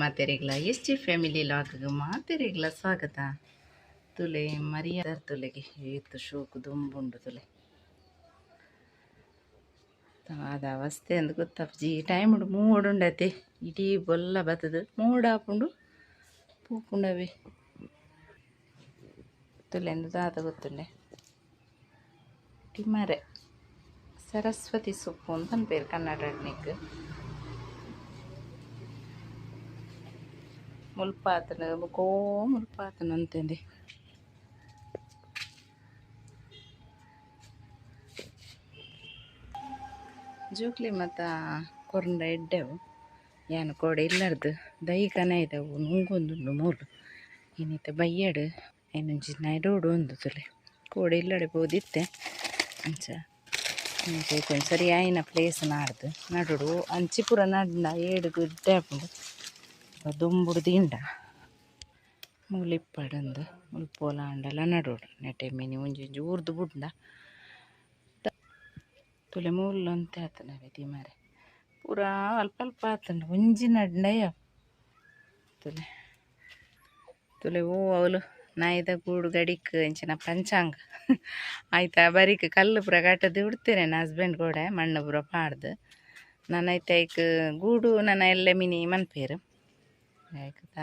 ಮಾತೆರೆಗ್ಲ S G family log ಮಾತೆರೆಗ್ಲ ಸ್ವಾಗತ. ತುಲೆ ಮರಿಯಾದ ತುಲೆಗೆ ಏತ್ ಶೋಕು ದುಂಬುಂಡು ತುಲೆ ಆದ ಅವಸ್ಥೆ ಅಂದ್ ಗೊತ್ತಪ್ಜಿ. ಟೈಮ್ ಮೂಡುಂಡತೆ ಇಡೀ ಬೊಲ್ಲ ಬತ್ತದು ಮೂಡಾಪುಂಡು ಪೂಪುಂಡವೆ ತುಲೆಂದು ದಾದ ಗೊತ್ತುಂಡೆ. ತಿಮರೆ ಸರಸ್ವತಿ ಸೊಪ್ಪು ಅಂತ ಪೇರು ಕನ್ನಡನಿಕ್. ಮುಲ್ಪಾತನ ಬೊಕೋ ಮುಲ್ಪಾತನ ಅಂತಂದೆ. ಜೋಕ್ಲಿ ಮತ ಕೊರಂಡ ಎಡ್ಡೆವು ಯಾನ್ ಕೋಡೆ ಇಲ್ಲರ್ದು ದೈ ಕನ ಇದ್ದವು ನುಂಗೊಂದುಂಡು ಮೂಲು ಇನ್ನಿತ ಬಯ್ಯಡು ಐನೊಂಜಿ ನೈಡೋಡು ಒಂದು ತುಲೆ ಕೋಡೆ ಇಲ್ಲಡೆ ಪೋದಿತ್ತೆ. ಅಂಚ ಕೊಂಚ ಸರಿ ಆಯಿನ ಪ್ಲೇಸ್ ನಾಡ್ದು ನಡುಡು ಅಂಚಿ ಪೂರ ನಡ್ಂಡ ಏಡು ಎಡ್ಡೆ ಆಪುಂಡು ದುಂಬುಡು ದಿಂಡ ಮೂಲು ಇಪ್ಪಡಂದು ಮುಲ್ಪ ಆಂಡಲ ನಡೋಡು ನೆಟೆ ಮಿನಿ ಒಂಜಿ ಒಂಜಿ ಊರ್ದು ಬುಡ್ಂಡ ತುಲೆ ಮೂಲು ಅಂತೆ ಆತನವೆ ತಿಮರೆ ಪೂರಾ ಅಲ್ಪ ಅಲ್ಪ ಆತುಂಡು ಒಂಜಿ ನಡ್ಂಡಯ ತುಲೆ ತುಲೆ ಓ ಅವಲು ನಾಯಿದ ಗೂಡು ಗಡಿಕ್ ಇಂಚಿನ ಪಂಚಾಂಗ ಆಯ್ತಾ ಬರಿಕ್ ಕಲ್ಲು ಪೂರ ಕಟ್ಟದು ಉಡ್ತೇನೆ ನನ್ನ ಹಸ್ಬೆಂಡ್ ಕೂಡ ಮಣ್ಣು ಪೂರ ಪಾಡ್ದು ನಾನು ಐತೆ ಐಕ್ ಗೂಡು ನನ್ನ ಎಲ್ಲ ಮಿನಿ ಮನ್ಪೇರು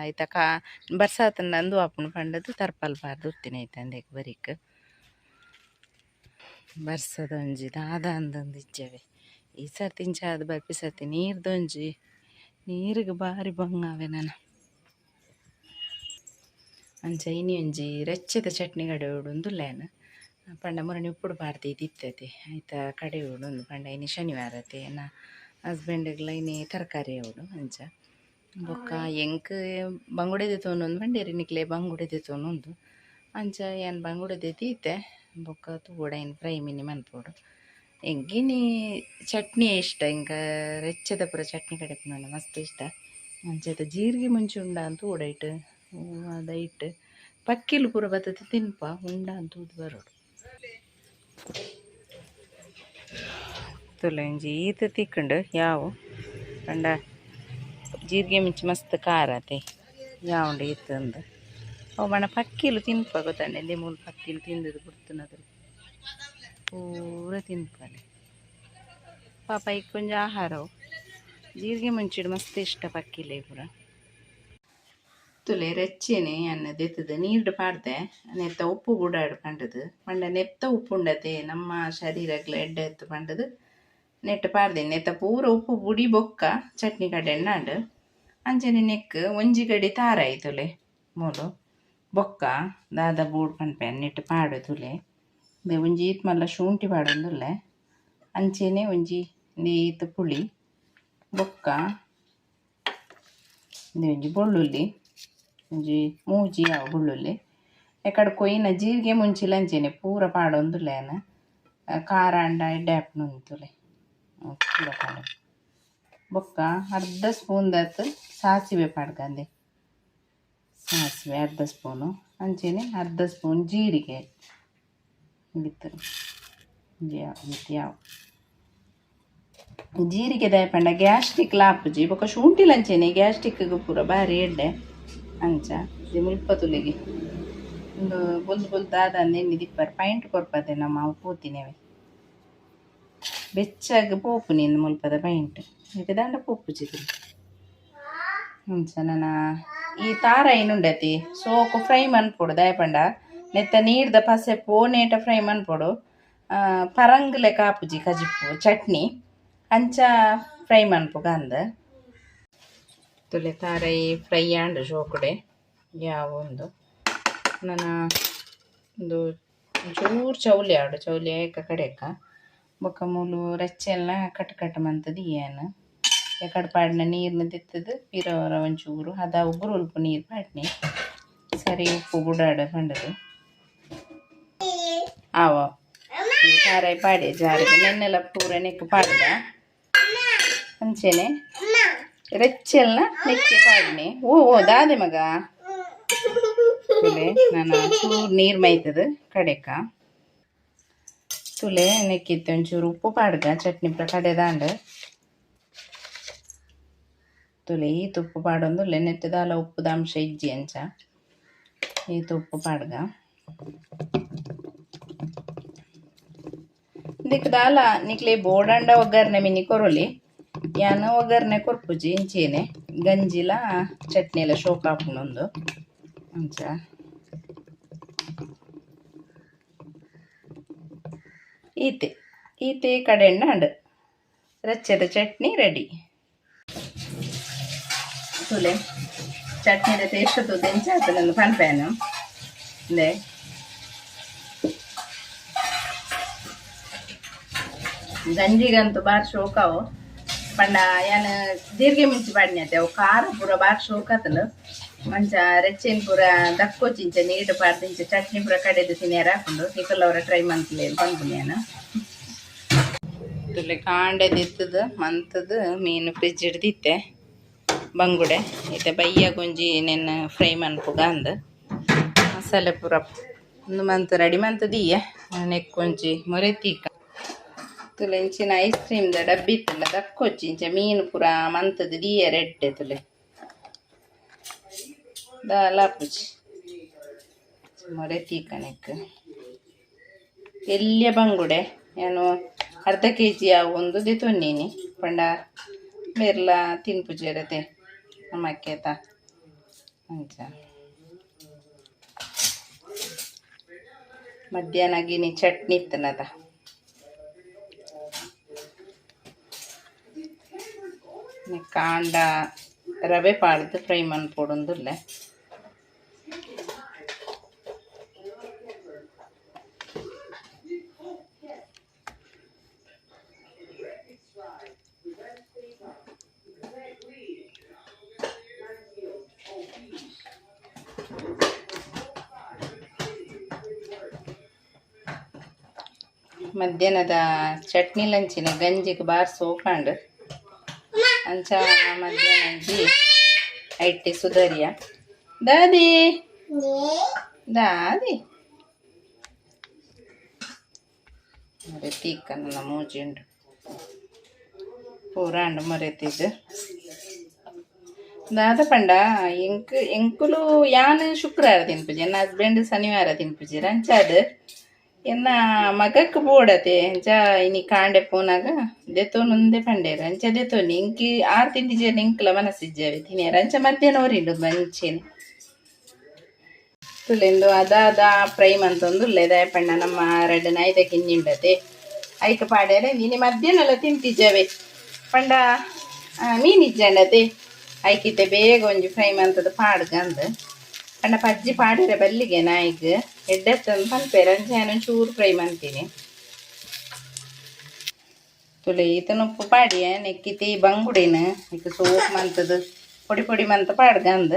ಆಯ್ತಾ ಕಾ ಬರ್ಸಾತಂಡ ಅಂದು ಆಪುಂಡು ಪಂಡದು ತರ್ಪಲ್ ಪಾರ್ದು ಉಡ್ತೀನಿ ಐತೆ ಅಂದೇಕ್ ಬರಿಕ್ ಬರ್ಸದ ಒಂಜಿ ದಾದ ಅಂದೊಂದು ಇಜ್ಜವೆ. ಈ ಸರ್ತಿ ಇಂಚಾದ್ ಬರ್ಪಿ ಸರ್ತಿ ನೀರ್ದೊಂಜಿ ನೀರಿಗೆ ಬಾರಿ ಬಂಗಾವೆ ನನ. ಅಂಚ ಇನಿ ಒಂಜಿ ರೆಚ್ಚದ ಚಟ್ನಿ ಕಡೆಯೋಡು ಪಂಡ ಮುರಣಿ ಉಪ್ಪುಡು ಪಾಡ್ದು ಇತ್ತಿತ್ತೆ ಆಯ್ತಾ ಕಡೆಯೋಡು ಒಂದು ಪಂಡ ಇನಿ ಶನಿವಾರ ಅತೆ ಹಸ್ಬೆಂಡ್ಗ್ಲ ಇನಿ ತರಕಾರಿ ಅವಡು. ಅಂಚ ಬೊಕ್ಕ ಎಂಕ್ ಬಂಗುಡೆ ದೆತೊನೊಂದು ಪಂಡೇರಿ ನಿಕ್ಲೆ ಬಂಗುಡೆ ದೆತೊನೊಂದು ಅಂಚ ಯಾನ್ ಬಂಗುಡೆ ದೆತೀತೆ ಬೊಕ್ಕ ತೂವೊಡು ಐನ್ ಫ್ರೈ ಮಿನಿ ಮನ್ಪೊಡು. ಎಂಕಿನಿ ಚಟ್ನಿ ಇಷ್ಟ ಎಂಕ ರೆಚ್ಚದ ಪೂರ ಚಟ್ನಿ ಕಡೆಪುನಂಡ ಮಸ್ತ್ ಇಷ್ಟ. ಅಂಚ ಜೀರಿಗೆ ಮುಂಚಿ ಉಂಡ ಅಂತ ತೂವೊಡು ಐಟ್ ಅದ ಇಟ್ಟು ಪಕ್ಕಿಲು ಪೂರ ಬತ್ತದ ತಿನ್ಪ ಉಂಡ ಅಂತ ತೂದು ಬರೋಡು. ತುಲೆ ಒಂಜಿ ಈತ್ ತಿಕ್ಕುಂಡು ಯಾವು ಪಂಡ ಜೀರಿಗೆ ಮುಂಚಿ ಮಸ್ತ್ ಖಾರ ಅತೆ ಯಾವುಂಡು ಈತ್ ಅಂದ್ ಅವು ಪಂಡ ಪಕ್ಕಿಲು ತಿನ್ಪ ಗೊತ್ತಂಡೆ ಎಂದೇ ಮೂಲು ಪಕ್ಕಿಲು ತಿಂದದು ಬುಡ್ತುನದು ಪೂರ ತಿನ್ಪಲೆ ಪಾಪ ಐಕ್ ಒಂಜಿ ಆಹಾರವು ಜೀರಿಗೆ ಮುಂಚಿಡ್ ಮಸ್ತ್ ಇಷ್ಟ ಪಕ್ಕಿಲೆ ಪೂರ. ತುಲೆ ರೆಚ್ಚೆನೆ ಅನ್ನ ದೆತ್ತದು ನೀರ್ಡ್ ಪಾಡ್ದೆ ನೆತ್ತ ಉಪ್ಪು ಬುಡಾಡ್ ಪಂಡದು ಪಂಡ ನೆತ್ತ ಉಪ್ಪು ಉಂಡತೆ ನಮ್ಮ ಶರೀರಗ್ಲ ಎಡ್ಡೆ ಇತ್ತು ಪಂಡದು ನೆಟ್ ಪಾಡ್ದೆ ನೆತ್ತ ಪೂರ ಉಪ್ಪು ಬುಡಿ ಬೊಕ್ಕ ಚಟ್ನಿ ಕಡೆಣ್ಣಾಂಡ್ ಅಂಚನೆ ನೆಕ್ ಒಂಜಿ ಗಡಿ ತಾರಾಯಿ ತುಲೆ ಮೂಲು ಬೊಕ್ಕ ದಾದ ಬೂಡ್ ಪನ್ಪೆ ನೆಟ್ ಪಾಡು ತುಲೆ ಒಂಜಿ ಈತ್ ಮಲ್ಲ ಶುಂಠಿ ಪಾಡೊಂದುಲ್ಲೆ ಅಂಚೆನೆ ಒಂಜಿ ಈತ್ ಪುಳಿ ಬೊಕ್ಕ ಒಂಜಿ ಬೆಳ್ಳುಳ್ಳಿ ಒಂಜಿ ಮೂಜಿ ಆವು ಬೆಳ್ಳುಳ್ಳಿ ಎಕಡೆ ಕೊಯ್ಯಿನ ಜೀರಿಗೆ ಮುಂಚಿಲ ಅಂಚೆನೆ ಪೂರ ಪಾಡೊಂದುಲ್ಲೆ ಯಾನ್ ಖಾರ ಆಂಡ ಎಡ್ಡೆ ಆಪುಂಡು ತುಲೆ ಪೂರ ಪಾಡು ಬೊಕ್ಕ ಅರ್ಧ ಸ್ಪೂನ್ ದಾತ್ ಸಾಸಿವೆ ಪಾಡ್ಕಂದೆ ಸಾಸಿವೆ ಅರ್ಧ ಸ್ಪೂನು ಅಂಚೆನೆ ಅರ್ಧ ಸ್ಪೂನ್ ಜೀರಿಗೆ ಇತ್ತು ಯಾವ ಜೀರಿಗೆ ದಾಯ ಪಂಡ ಗ್ಯಾಸ್ಟ್ರಿಕ್ ಲಾಪುಜಿ ಬೊಕ್ಕ ಶುಂಠಿಲ ಅಂಚೆನೆ ಗ್ಯಾಸ್ಟ್ರಿಕ್ ಪೂರ ಬಾರಿ ಎಡ್ಡೆ. ಅಂಚ ಮುಲ್ಪ ತುಲೆಗೆ ಉಂದು ಬೊಲ್ದು ಬೊಲ್ದು ದಾದ ಎಣ್ಣೆ ದಿಪ್ಪರ್ ಪೈಂಟ್ ಕೊರ್ಪತೆ ನಮ್ಮ ಅವು ಪೋತಿನವೆ ಬೆಚ್ಚಾಗ ಪೋಪುನಿ ಇಂದು ಮುಲ್ಪದ ಪೈಂಟ್ ಇತ್ತೆ ದಾಂಡ ಪೋಪುಜಿ ಅಂಚ ನನ ಈ ತಾರಾಯಿನ್ ಉಂಡತಿ ಸೋಕು ಫ್ರೈ ಮನ್ಪೊಡು ದಾಯ ಪಂಡ ನೆತ್ತ ನೀರ್ದ ಪಸೆ ಪೋನೇಟ ಫ್ರೈ ಮನ್ಪೊಡು ಪರಂಗ್ ಲೆಕ್ಕ ಆಪುಜಿ ಕಜಿಪು ಚಟ್ನಿ ಅಂಚ ಫ್ರೈ ಮನ್ಪುಗ ಅಂದ್ ತುಲೆ ತಾರಾಯಿ ಫ್ರೈ ಆಂಡ್ ಶೋಕುಡೆ ಯಾವೊಂದು ನನ ಒಂದು ಒಂಚೂರು ಚೌಲಿ ಆವಡ್ ಚೌಲಿ ಏಕ ಕಡೆಕ ಬೊಕ್ಕ ಮೂಲು ರೆಚ್ಚೆಲ್ಲ ಕಟ್ ಕಟ್ ಮಂತುದು ಯಾನ್ ಎಕಡೆ ಪಾಡಿನ ನೀರ್ನ ದೆತ್ತುದು ಪಿರ ಒರ ಒಂಚೂರು ಅದ ಉಗುರು ಉಲ್ಪ ನೀರು ಪಾಡ್ನಿ ಸರಿ ಉಪ್ಪು ಬುಡಾಡ ಪಂಡದು ಆವ ತಾರಾಯಿ ಪಾಡೆ ಜಾರಿಗೆ ನೆನ್ನೆಲ ಪೂರ ನೆಕ್ ಪಾಡ್ದ ಅಂಚೆನೆ ರೆಚ್ಚೆಲ್ನ ನೆಕ್ಕೆ ಪಾಡ್ನಿ ಓ ಓ ದಾದೆ ಮಗ ತುಲೆ ನಾನು ಚೂರು ನೀರು ಮೈತದು ಕಡೆಕ ತುಲೆ ನೆಕ್ಕಿತ್ತೆ ಒಂಚೂರು ಉಪ್ಪು ಪಾಡ್ಗ ಚಟ್ನಿ ಪೂರ ಕಡೆದಾಂಡ್. ತುಲೆ ಈ ತುಪ್ಪು ಪಾಡೊಂದು ನೆಟ್ಟದಾಲ ಉಪ್ಪುದ ಅಂಶ ಇಜ್ಜಿ ಅಂಚ ಈ ತುಪ್ಪು ಪಾಡ್ಗ ದಿಕ್ಕದಾಲ ನಿಕ್ಲೆ ಬೋಡಂಡ ಒಗ್ಗರಣೆ ಮಿನಿ ಕೊರೊಲಿ ಯಾನ ಒಗ್ಗರಣೆ ಕೊರ್ಪುಜಿ ಇಂಚೇನೆ ಗಂಜಿಲ ಚಟ್ನಿ ಎಲ್ಲ ಶೋಕ್ ಆಪುಂಡೊಂದು ಅಂಚ ಈತೆ ಈತೆ ಕಡೆಣ್ಣ ಅಂಡ್ ರಚ್ಚೆದ ಚಟ್ನಿ ರೆಡಿ. ತುಲೆ ಚಟ್ನಿದ ಟೇಸ್ಟ್ ತುದೆ ಎಂಚ ಆತುಂಡು ಪನ್ಪೇನು ಇಂದೆ ಗಂಜಿಗಂತೂ ಬಾರ್ ಶೋಕಾವು ಪಂಡ ಯಾನ್ ಜೀರಿಗೆ ಮಿಂಚಿ ಪಾಡ್ನೆ ಅವು ಖಾರ ಪೂರ ಬಾರ್ ಶೋಕ್ ಆತುಂಡು ಮಂಚ ರೆಚ್ಚೆನ್ ಪೂರ ದಕ್ಕೋಚಿಂಚ ನೀರು ಪಾಡ್ದಿಂಚ ಚಟ್ನಿ ಪೂರ ಕಡೆದು ತಿನ್ಯರ ಆಪುಂಡು ನಿಕುಲು ಅವರ ಟ್ರೈ ಮಂತ್ಲೆ ಪನ್ಪುನಿ ಯಾನ್. ತುಲೆ ಕಾಂಡೆ ದಿತ್ತದು ಮಂತದು ಮೀನು ಫ್ರಿಜ್ ಹಿಡ್ದಿತ್ತೆ ಬಂಗುಡೆ ಇತ್ತೆ ಬಯ್ಯ ಗೊಂಜಿ ನೆನ್ನ ಫ್ರೈ ಮನ್ಪುಗ ಅಂದ್ ಮಸಾಲೆ ಪೂರ ಒಂದು ಮಂತ್ ರೆಡಿ ಮಂತದೀಯ ನೆಕ್ಕೊಂಜಿ ಮೊರೆ ತೀಕ. ತುಲೆ ಇಂಚಿನ ಐಸ್ ಕ್ರೀಮ್ ದ ಡಬ್ಬಿ ಇತ್ತುಂಡ ದಕ್ಕೊಚ್ಚಿ ಇಂಚ ಮೀನು ಪೂರ ಮಂತದು ದೀಯರೆ ಎಡ್ಡೆ ತುಲೆ ದಾಲ ಆಪುಜಿ ಮೊರೆ ತೀಕ ನೆಕ್ ಎಲ್ಯ ಬಂಗುಡೆ ಯಾನು ಅರ್ಧ ಕೆ ಜಿ ಒಂದು ದೆತೊನ್ನಿನಿ ಪಂಡ ಬೇರ್ಲ ತಿನ್ಪುಜೆರತೆ ನಮಕ್ಕೇತ ಅಂಚ. ಮಧ್ಯಾಹ್ನ ಗಿನಿ ಚಟ್ನಿ ಇತ್ತನದ ಕಾಂಡ ರವೆ ಪಾಡ್ದು ಫ್ರೈ ಮನ್ಪೊಡೊಂದುಲ್ಲೆ. ಮಧ್ಯಾಹ್ನದ ಚಟ್ನಿ ಲಂಚಿನ ಗಂಜಿಗೆ ಬಾರ್ ಸೋಕಾಂಡ್ ಅಂಚ ಮಧ್ಯಾಹ್ನ ಅಂಚಿ ಐಟ್ಟಿ ಸುಧರಿಯ ದಾದಿ ದಾದಿ ಮೊರೆ ತೀಕ್ಕನ ಮೂಜಿಂಡು ಪೂರ ಅಂಡು ಮೊರೆತಿದ್ದು ದಾದ ಪಂಡ ಎಂಕ್ ಎಂಕುಲು ಯಾನ್ ಶುಕ್ರವಾರ ತಿನ್ಪುಜಿ ಎನ್ನ ಹಸ್ಬೆಂಡ್ ಶನಿವಾರ ತಿನ್ಪುಜಿ ಅಂಚಾದ್ ಎನ್ನ ಮಗಕ್ ಬೋಡತೆ ಅಂಚ ಇನಿ ಕಾಂಡೆ ಪೋನಾಗ ದೆತೊನುಂದೆ ಪಂಡೇರು ಅಂಚ ದೆತೊನಿ ಇಂಕಿ ಆರ್ ತಿಂದಿಜೆರ್ ಎಂಕ್ಲ ಮನಸ್ಸಿಜ್ಜಾವೆ ತಿನಿಯರ ಅಂಚ ಮಧ್ಯಾಹ್ನ ಒರಿಂಡು ಮಂಚೇನೆ ತುಲೆಂದು ಅದ ಅದ ಫ್ರೈ ಮಂತೊಂದುಲ್ಲೆ ದಾಯೆ ಪಂಡ ನಮ್ಮ ರಡ್ಡ್ ನಾಯ್ದ ಕಿಂಜಿಂಡತೆ ಐಕ್ ಪಾಡ್ಯರೆ ಇನಿ ಮಧ್ಯಾಹ್ನಲ ತಿಂತಿಜ್ಜಾವೆ ಪಂಡ ಮೀನ್ ಇಜ್ಜಂಡತೆ ಐಕಿತ್ತೆ ಬೇಗ ಒಂಜಿ ಫ್ರೈ ಮಂತದ ಪಾಡ್ಗಂದ್ ಪಂಡ ಪಜ್ಜಿ ಪಾಡ್ಯರೆ ಬಲ್ಲಿಗೆ ನಾಯಿಗ್ ಎಡ್ಡೆತ್ತಂದು ಪನ್ಪೆರ್ ಅಂಚ ಯಾನ್ ಒಂಚೂರು ಫ್ರೈ ಮಂತೀನಿ. ತುಲೆ ಈತನ ಉಪ್ಪು ಪಾಡಿಯ ನೆಕ್ಕಿತಿ ಬಂಗುಡೆನ್ ಇಕ್ ಸೋಪ್ ಮಂತದು ಪೊಡಿ ಪೊಡಿ ಮಂತ ಪಾಡ್ಗಂದ್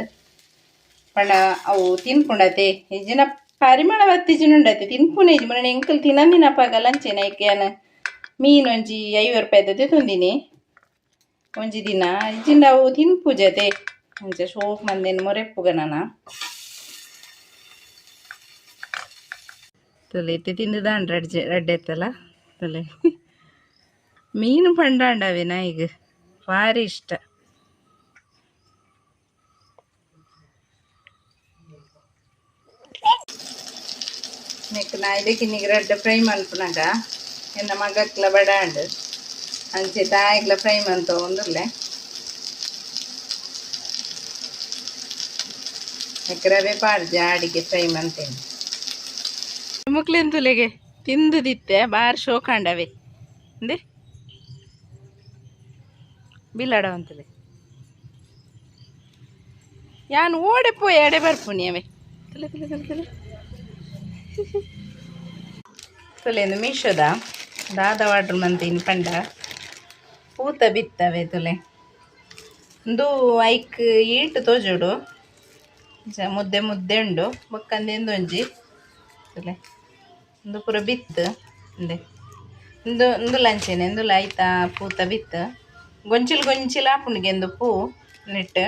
ಪಂಡ ಅವು ತಿನ್ಪುಂಡತೆ ಇಜ್ಜಿನ ಪರಿಮಳ ಬತ್ತಿಜಿನುಂಡತೆ ತಿನ್ಪುನೆ ಇಜ್ಜಿ ಮೊನ್ನೆ ಎಂಕುಲು ತಿನಂದಿನಪಗಲ ಅಂಚೆನೆ ಐಕ್ ಯಾನ್ ಮೀನ್ ಒಂಜಿ 50 ರೂಪಾಯಿದ ದೆತೊಂದಿನಿ ಒಂಜಿ ದಿನ ಇಜ್ಜಿಂಡ ಅವು ತಿನ್ಪುಜತೆ ಅಂಚ ಸೋಕ್ ಮಂದೆನ್ ಮೊರೆಪ್ಪುಗ ನನ. ತುಲೆ ಇತ್ತೆ ತಿಂದುದಾಂಡ್ ರಡ್ಜೆ ರಡ್ಡೆತ್ತಲ್ಲ ತುಲೆ ಮೀನು ಪಂಡಾಂಡವೆ ನಾಯಿಗ್ ಭಾರಿ ಇಷ್ಟ. ನೆಕ್ ನಾಯಿದ ಕಿನ್ನಿಗ್ ರಡ್ಡ್ ಫ್ರೈ ಮನ್ಪುನಗ ಎನ್ನ ಮಗಕ್ಲ ಬಡಾಂಡ್ ಅಂಚೆ ತಾಯಿಗ್ಲ ಫ್ರೈ ಮಂತೊಂದುಲ್ಲೆ ನೆಕ್ ರವೆ ಪಾಡ್ಜಿ ಆಡಿಗೆ ಫ್ರೈ ಮಂತೇನೆ. ಮುಕ್ಲೆನ್ ತುಲೆಗೆ ತಿಂದುದಿತ್ತೆ ಬಾರಿ ಶೋಕಾಂಡವೆ ಇಂದೆ ಬಿಲ್ಲಡ ಅಂತಲೆ ಯಾನ್ ಓಡೆ ಪೋಯ್ ಎಡೆ ಬರ್ಪುನಿ ಅವೆ ತುಲೆ ತುಲೆ ತುಲೆ ತುಲೆ ತುಲೆ ಇಂದು ಮೀಶೋದ ದಾದ ಆರ್ಡರ್ ಮಂತೀನಿ ಪಂಡ ಪೂತ ಬಿತ್ತವೆ ತುಲೆ ಇಂದು ಐಕ್ ಈಟ್ ತೋಜೋಡು ಮುದ್ದೆ ಮುದ್ದೆ ಉಂಡು ಬೊಕ್ಕಂದು ಒಂಜಿ ತುಲೆ ಇಂದು ಪೂರ ಬಿತ್ತು ಇಂದೆ ಇಂದು ಇಂದುಲ ಅಂಚೆನೆ ಇಂದುಲ ಐತ ಪೂತ ಬಿತ್ತು ಗೊಂಚಿಲ್ ಗೊಂಚಿಲ್ ಆಪುಂಡುಗೆ ಇಂದು ಪೂ ನೆಟ್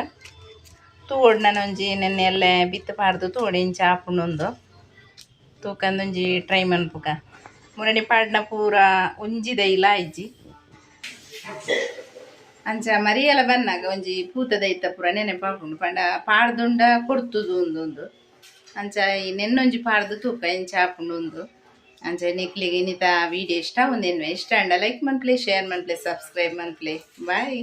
ತೂವೊಡು ನನೊಂಜಿ ನೆನ್ನೆ ಎಲ್ಲೆ ಬಿತ್ತು ಪಾಡ್ದು ತೂವೊಡು ಇಂಚ ಆಪುಂಡು ತೂಕಂದೊಂಜಿ ಟ್ರೈ ಮನ್ಪುಗ ಮುರಣಿ ಪಾಡ್ನ ಪೂರ ಒಂಜಿ ದೈಲ ಇಜ್ಜಿ. ಅಂಚ ಮರಿಯಲ ಬನ್ನಗ ಒಂಜಿ ಪೂತ ದೈತ ಪೂರ ನೆನಪಾಪುಂಡು ಪಂಡ ಪಾಡ್ದುಂಡ ಕೊರ್ತುದು ಉಂದು ಅಂಚ ಈ ನೆನ್ನೊಂಜಿ ಪಾಡ್ದು ತೂಕ ಇಂಚ ಆಪುಂಡು ಉಂದು. ಅಂಚ ನಿಕ್ಲೆಗ್ ಇನಿತ ವಿಡಿಯೋ ಇಷ್ಟ ಆವುಂದು ಎನ್ನುವೆ. ಇಷ್ಟ ಆಂಡ ಲೈಕ್ ಮನ್ಪುಲೆ, ಶೇರ್ ಮನ್ಪುಲೆ, ಸಬ್ಸ್ಕ್ರೈಬ್ ಮನ್ಪುಲೆ. ಬಾಯ್.